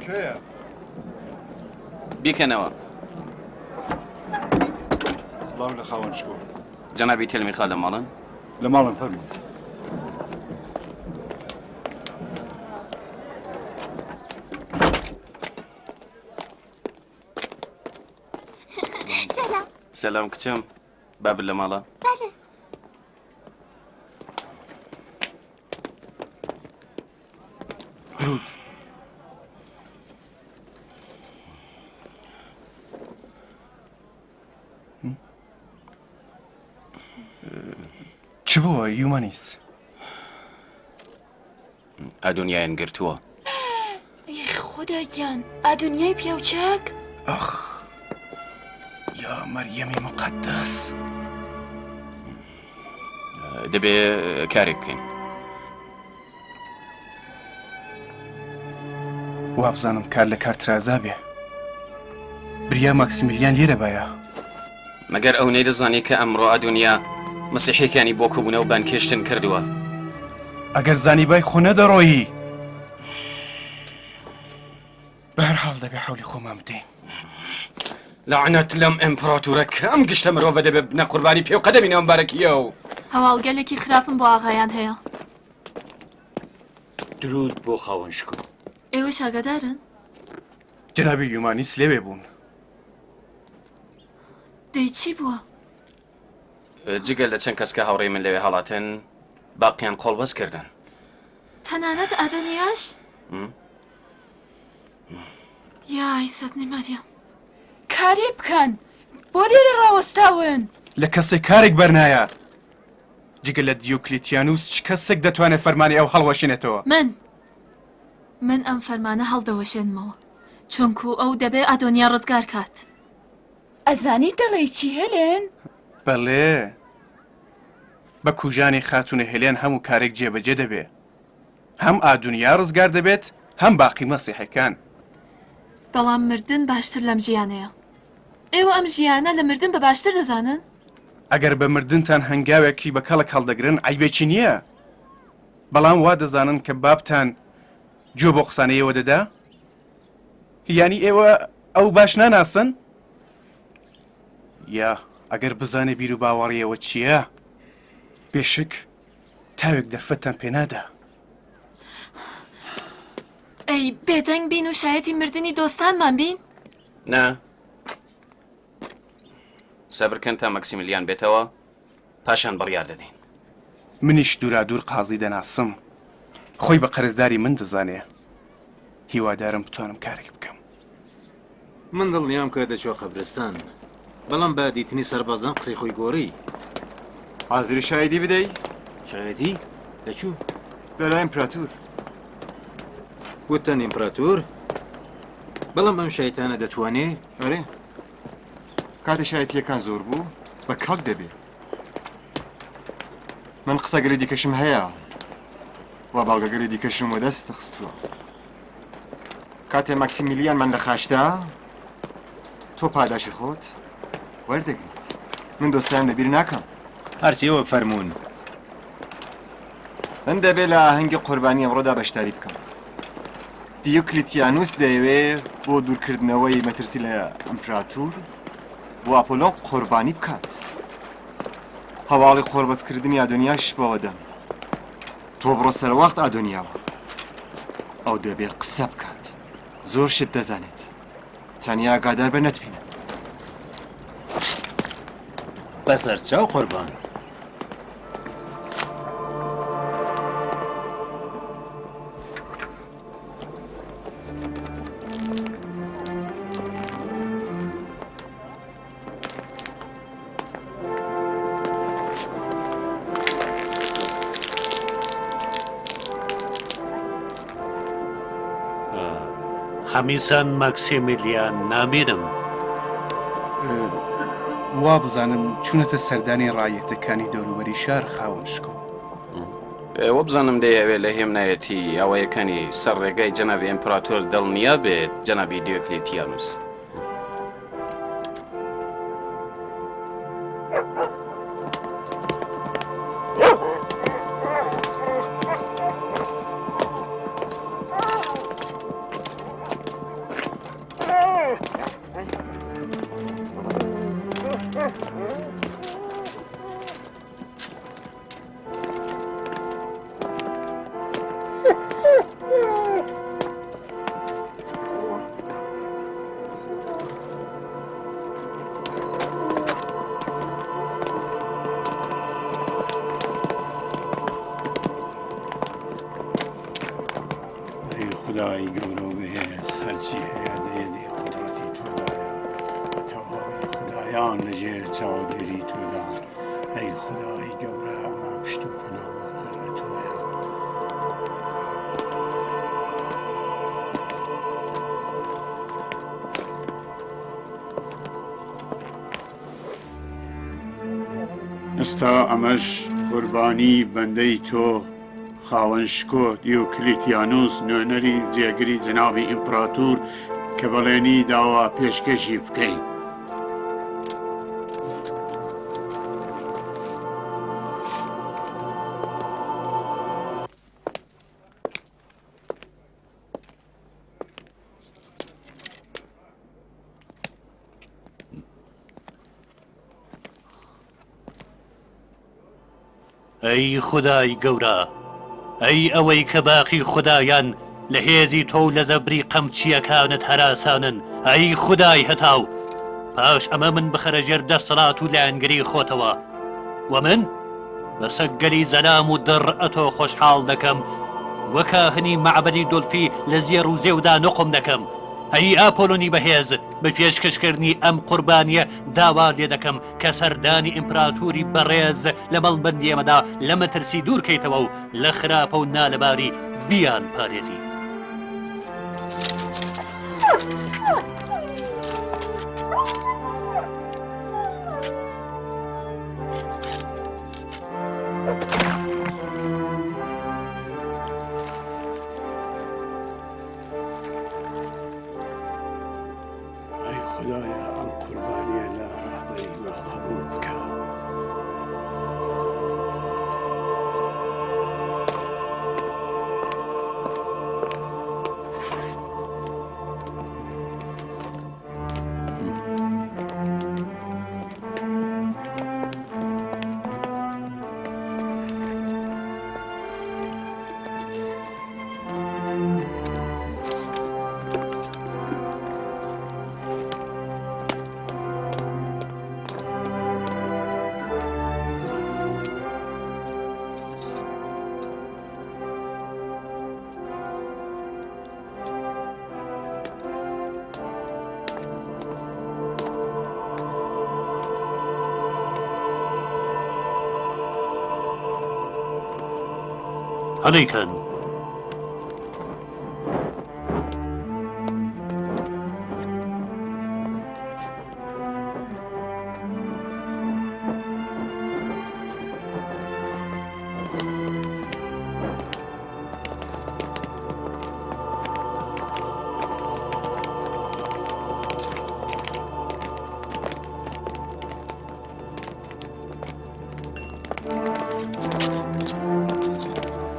کێیە؟ بیکەنەوە. سڵاو لە خاوەن شکۆ. جەنابی تێلمیخا لە ماڵن؟ لە ماڵن فەرموو. سەلام. سەلام کچم. بابت لە ماڵە؟ بەلێ. درود. چ بووە یومانیس؟ ئەدونیایان گرتووە. ئی خودا گیان ئادونیای پیاوچاک؟ ئاخ یا مەریەمی موقەدەس. دەبێ کارێک بکەین. وابزانم کار لە کار ترازا بێ. بریا ماکسیمیلیان لێرە بایە. مەگەر ئەو نەیدەزانی کە ئەمڕۆ ئەدونیا مەسیحیەکانی بۆ کۆبوونەوە بانگهێشتن کردووە؟ ئەگەر زانیبای خۆ نەدەڕۆیی. بەهەرحاڵ دەبێ حەولی خۆمان بدەین. لەعنەت لەم ئیمپراتورە کە ئەم گشتە مرۆڤە دەبێ ببنە قوربانی پێ و قەدەمی ناومبارەکی ئەو. هەواڵگەلێکی خراپم بۆ ئاغایان هەیە. دروود بۆ خاوەن شکۆ. ئێوەش ئاگادارن؟ جەنابی یومانیس لەوێ بوون. دەی چی بووە؟ جگە لە چەند کەس کە هاوڕێی من لەوێ هەڵاتن، باقیان قۆڵبەست کردن. تەنانەت ئادۆنیاش؟ یا عیسا بنی مەریەم. کارێ بکەن! بۆ لێرە ڕاوەستاون؟ لە کەسێک کارێک بەرنایە. جگە لە دیۆکلیتیانوس چ کەسێک دەتوانێت فەرمانی ئەو هەڵوەشێنێتەوە؟ من! من ئەم فەرمانە هەڵدەوەشێنمەوە، چونکو ئەو دەبێ ئادۆنیا ڕزگار کات. ئەزانی دەڵێی چی هێلێن؟ بەڵێ. بە کوژانی خاتوونە هێلێن هەموو کارێک جێبەجێ دەبێ. هەم ئادونیا ڕزگار دەبێت، هەم باقی مەسیحەکان. بەڵام مردن باشتر لەم ژیانەیە. ئێوە ئەم ژیانە لە مردن بە باشتر دەزانن؟ ئەگەر بە مردنتان هەنگاوێکی بە کەڵک هەڵدەگرن عەیبێکی نییە. بەڵام وا دەزانن کە بابتان گوێ بۆ قسانەی ئێوە دەدا؟ یانی ئێوە ئەو باش ناناسن؟ یا ئەگەر بزانێ بیر و باوەڕی ئێوە چییە، بێشک تاوێک دەرفەتتان پێ نادا. ئەی بێدەنگ بین و شایەتی مردنی دۆستانمان بین؟ نا، سەبر کەن تا مەکسیمیلیان بێتەوە، پاشان بڕیار دەدەین. منیش دوورادوور قازی دەناسم. خۆی بە قەرزداری من دەزانێ. هیوادارم بتوانم کارێک بکەم. من دڵنیام کە دەچووە قەبرستان، بەڵام بە دیتنی سەربازان قسەی خۆی گۆڕی. حازری شایدی بدەی؟ شایەتی؟ لە کوو؟ لە لای ئیمپراتور. وتتان ئیمپراتور؟ بەڵام ئەم شەیتانە دەتوانێ؟ ئەرێ. کاتێ شایەتییەکان زۆر بوو بە کەڵک دەبێ. من قسەگەلی دیکەشم هەیە و بەڵگەگەلی دیکەشم وەدەست خستووە. کاتێ ماکسیمیلیانمان لە خاچدا تۆ پاداشی خۆت وەردەگریت. من دۆستانم لەبیر ناکەم. هەرچی ئێوە بفەرموون. من دەبێ لە ئاهەنگی قوربانی ئەمڕۆدا بەشداری بکەم. دیۆکلیتیانوس دەیەوێ بۆ دوورکردنەوەی مەترسی لە ئەمپراتور بۆ ئاپۆلۆن قوربانی بکات. هەواڵی قۆربەستکردنی ئادۆنیاش بەوە دەم. تۆ بڕۆ سەرەوەخت ئادۆنیاوە. ئەو دەبێ قسە بکات. زۆر شت دەزانێت. تەنیا ئاگادار بە نەتبینن. بەسەرچاو قوربان. هەمیسان ماکسیمیلیان نابینم. وابزانم چوونەتە سەردانی ڕایەتەکانی دەوروبەری شار خاوەن شکۆ. وابزانم دەیەوێ لە هێمنایەتی ئاوایەکانی سەر ڕێگای جەنابی ئیمپراتۆر دڵنیا بێت جەنابی دیۆکلیتیانوس. خودای گەورە و بەهێز هەرچی هەیە لە یەدی قودرەتی تۆدایە و تەواوی خودایان لە ژێر چاودێری تۆدان ئەی خودای گەورە ئەمە پشت و پەنامان هەر لە تۆیە. ئێستا ئەمەش قوربانی بەندەی تۆ خاوەن شکۆ دیۆکلیتیانوس نوێنەری جێگری جەنابی ئیمپراتور کە بەڵێنی داوە پێشکەشی بکەین. ئەی خودای گەورە، ئەی ئەوەی کە باقی خودایان لە هێزی تۆ و لە زەبری قەمچییەکانت هەراسانن، ئەی خودای هەتاو، پاش ئەمە من بخەرە ژێر دەسەڵات و لایەنگری خۆتەوە و من بە سەگگەلی زەلام و دڕ ئەتۆ خۆشحاڵ دەکەم و کاهنی مەعبەدی دۆلفی لە زێڕ و زێودا نوقم دەکەم. ئەی ئاپۆلۆنی بەهێز، بە پێشکەشکردنی ئەم قوربانییە داوات لێ دەکەم کە سەردانی ئیمپراتوری بەڕێز لە مەڵبەندی ئێمەدا لە مەترسی دوور کەیتەوە و لە خراپە و نالەباری بیان پارێزی. ئەی خودایە ئەم قوربانیە لە ڕەهبەری مە قبوڵ بکە. هەڵیکەن.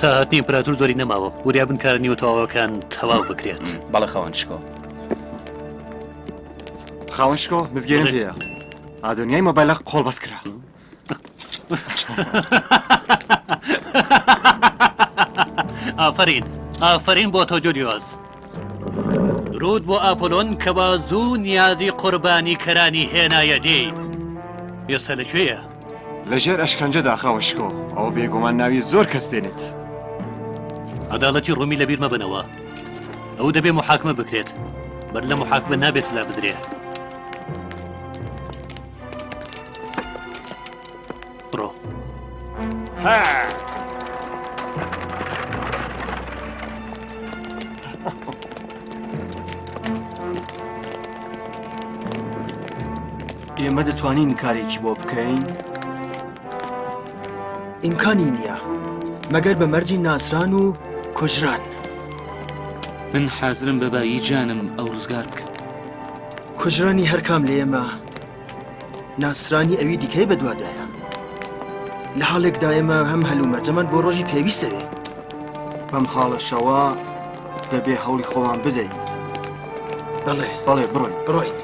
تا هاتنی ئیمپراتور زۆری نەماوە وریا بن کارە نیوە تەواوەکان تەواو بکرێت. بەڵێ خاوەن شکۆ. خاوەن شکۆ مزگێنم پێیە ئادۆنیای مۆبایلە قۆڵبەست کرا. ئافەرین ئافەرین بۆ تۆ جولیۆس. درود بۆ ئاپۆلۆن کەوا زوو نیازی قوربانی کەرانی هێنایە دی. ئێستا لە کوێیە؟ لە ژێر ئەشکەنجەدا خاوەن شکۆ، ئەوە بێگومان ناوی زۆر کەس دێنێت. عەدالەتی ڕۆمی لەبیر مەبەنەوە. ئەو دەبێ موحاکمە بکرێت. بەر لە موحاکمە نابێ سزا بدرێ. بڕۆ. ئێمە دەتوانین کارێکی بۆ بکەین؟ ئیمکانی نییە مەگەر بە مەرجی ناسران و کوژران. من حازرم بە بایی جانم ئەو ڕزگار بکەم. کوژرانی هەرکام لە ئێمە ناسرانی ئەوی دیکەی بەدوادایە. لە حاڵێکدا ئێمە هەم هەلومەرجەمان بۆ ڕۆژی پێویستەوێ. بەم حاڵەشەوە دەبێ هەوڵی خۆمان بدەین. بەڵێ بەڵێ بڕۆین. بڕۆین.